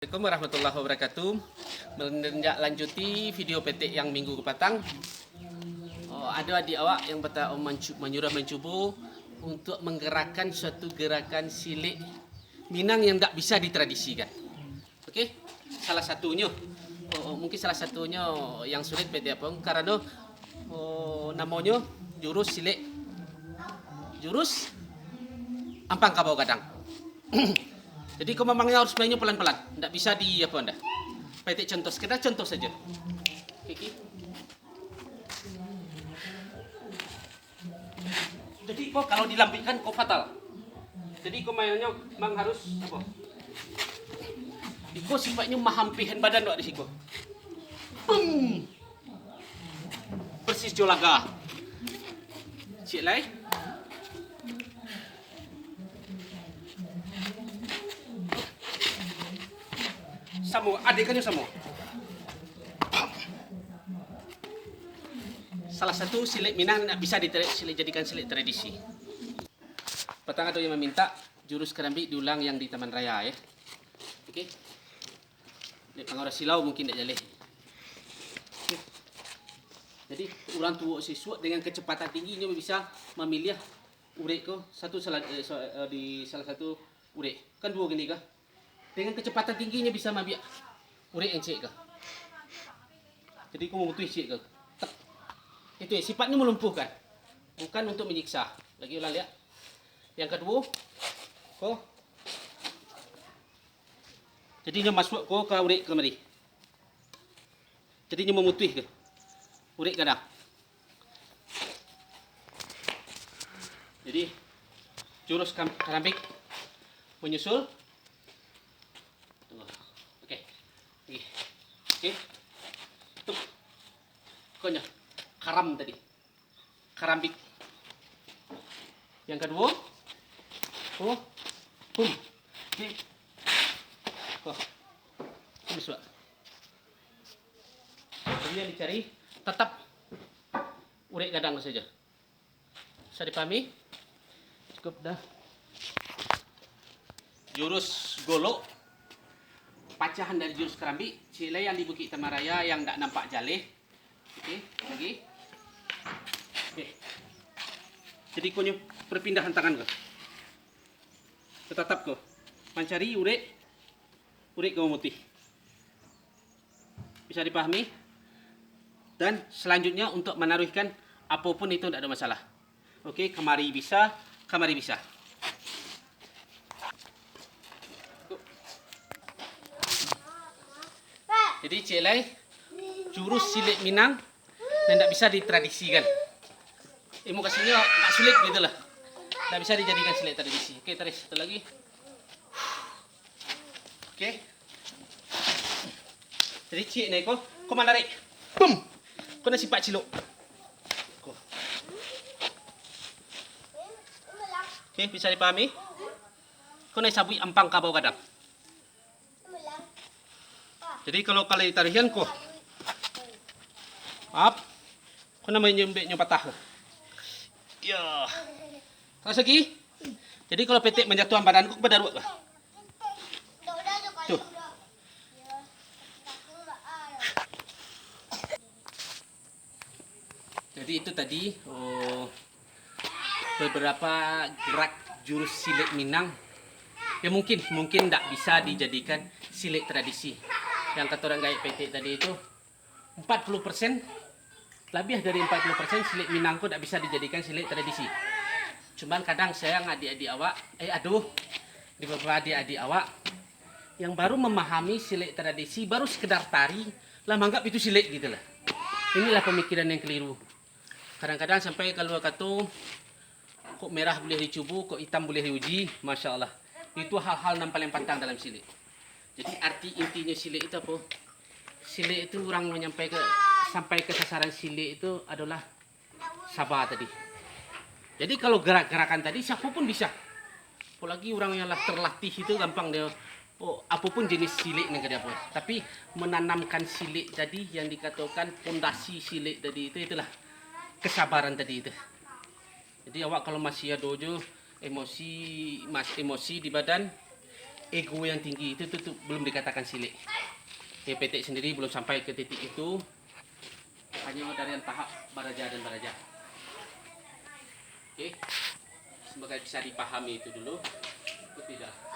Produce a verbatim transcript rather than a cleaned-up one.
Assalamualaikum warahmatullahi wabarakatuh. Menindaklanjuti video petek yang minggu kepatang, oh, ada adik awak yang bata-, mancu-, manyuruh mancubo untuk menggerakkan suatu gerakan silek Minang yang ndak bisa ditradisikan. Oke, salah satunyo, oh, oh, mungkin salah satunyo yang sulit petek apo, karano, oh, namonyo jurus silek, jurus ampang kabau gadang. Jadi, ko mamangnyo harus mainnyo palan-palan, ndak bisa di apo ndak. Petek contoh, sekedar contoh sajo. Oke, oke. Jadi, ko kalau dilambikkan, ko fatal. Jadi, ko mainnyo memang harus apo? Iko sifatnyo mahampihan badan wak di siko. Bum! Persis jo laga. Ciek lai. Samo, adekannyo samo. Salah satu silek Minang nak bisa ditarik silek, jadikan silek tradisi. Patang ado yang maminta jurus karambik diulang yang di Taman Raya, ya. Oke. Dek pangaruah silau mungkin ndak jaleh. Jadi, urang tuo sisuak dengan kecepatan tinggi inyo bisa mamiliah urek ko satu sala-, eh, sa-, eh, di salah satu urek. Kan duo kini kah? Dengan kecepatan tinggi inyo bisa maambiak urek yang ciek kah. Jadi, ko mamutuih ciek kah. Tek. Itu ya, sifatnya melumpuhkan. Bukan untuk menyiksa. Lagi ulang lihat. Yang kaduo, ko. Jadi, inyo masuak ko ka urek kamari. Jadi, inyo mamutuih ka urek gadang. Jadi, jurus kam-, karambik manyusul. Tuh. Oke. Oke. Oke. Tuh. Konyo. Karam tadi. Karambik. Yang kaduo, ko, hum. Oke. Ko. Hum, suak. Jadi, yang dicari tetap urek gadang saja. Bisa dipahami? Cukup dah. Jurus golok, pacahan dari jurus karambik, ciek lai yang di Bukik Taman Raya yang ndak nampak jaleh. Oke, lagi. Oke. Jadi, konyo perpindahan tangan ko. Tatatap ko. Mancari urek, urek ko mamutih. Bisa dipahami? Dan selanjutnya untuk manaruihkan apapun itu ndak ada masalah. Oke, kamari bisa, kamari bisa. Jadi, ciek lai, jurus silek Minang nan ndak bisa ditradisikan. Ilmu kasarnyo agak sulit gitu lah. Ndak bisa dijadikan silek tradisi. Oke, taruih satu lagi. Oke. Jadi, ciek ni ko, ko manarik. Bum! Ko nan sipak cilok. Ko. Oke, bisa dipahami? Ko nan sabuik ampang kabau gadang. Jadi, kalau, kalau ditarihan ko. Ap. Ko namonyo nyembeknyo patah ko. Ya. Terus lagi. Jadi, kalau petek manjatuahan badan ko, badaruak ko. Tuh. Jadi, itu tadi, oh, beberapa gerak jurus silek Minang yang mungkin, mungkin ndak bisa dijadikan silek tradisi. Yang kata urang gaek petek tadi itu, empat puluh persen, labiah dari empat puluh persen silek Minang ko ndak bisa dijadikan silek tradisi. Cuman, kadang sayang adik-adik awak, eh, aduh, di beberapa adik-adik awak yang baru memahami silek tradisi, baru sekedar tari, lah manganggap itu silek gitu lah. Inilah pemikiran yang keliru. Kadang-kadang sampai kalua kato, kok merah buliah dicubo, kok itam buliah diuji, masya Allah. Itu hal-hal nan paling pantang dalam silek. Jadi, arti intinyo silek itu apo? Silek itu urang manyampaikan, sampai ka sasaran silek itu adolah saba tadi. Jadi, kalau gerak-gerakan tadi, siapo pun bisa. Apolagi urang yang lah terlatih itu gampang dia, oh, apo pun jenis silek nan ka dia apo. Tapi, menanamkan silek tadi yang dikatokan pondasi silek tadi itu, itulah kesabaran tadi itu. Jadi, awak kalau masih ado jo emosi, mas-, emosi di badan, Ego yang tinggi itu tu, tu belum dikatakan silek. Oke, Petek sendiri belum sampai ke titik itu. Hanya dari tahap baraja dan baraja. Oke. Semoga bisa dipahami itu dulu. Itu tidak.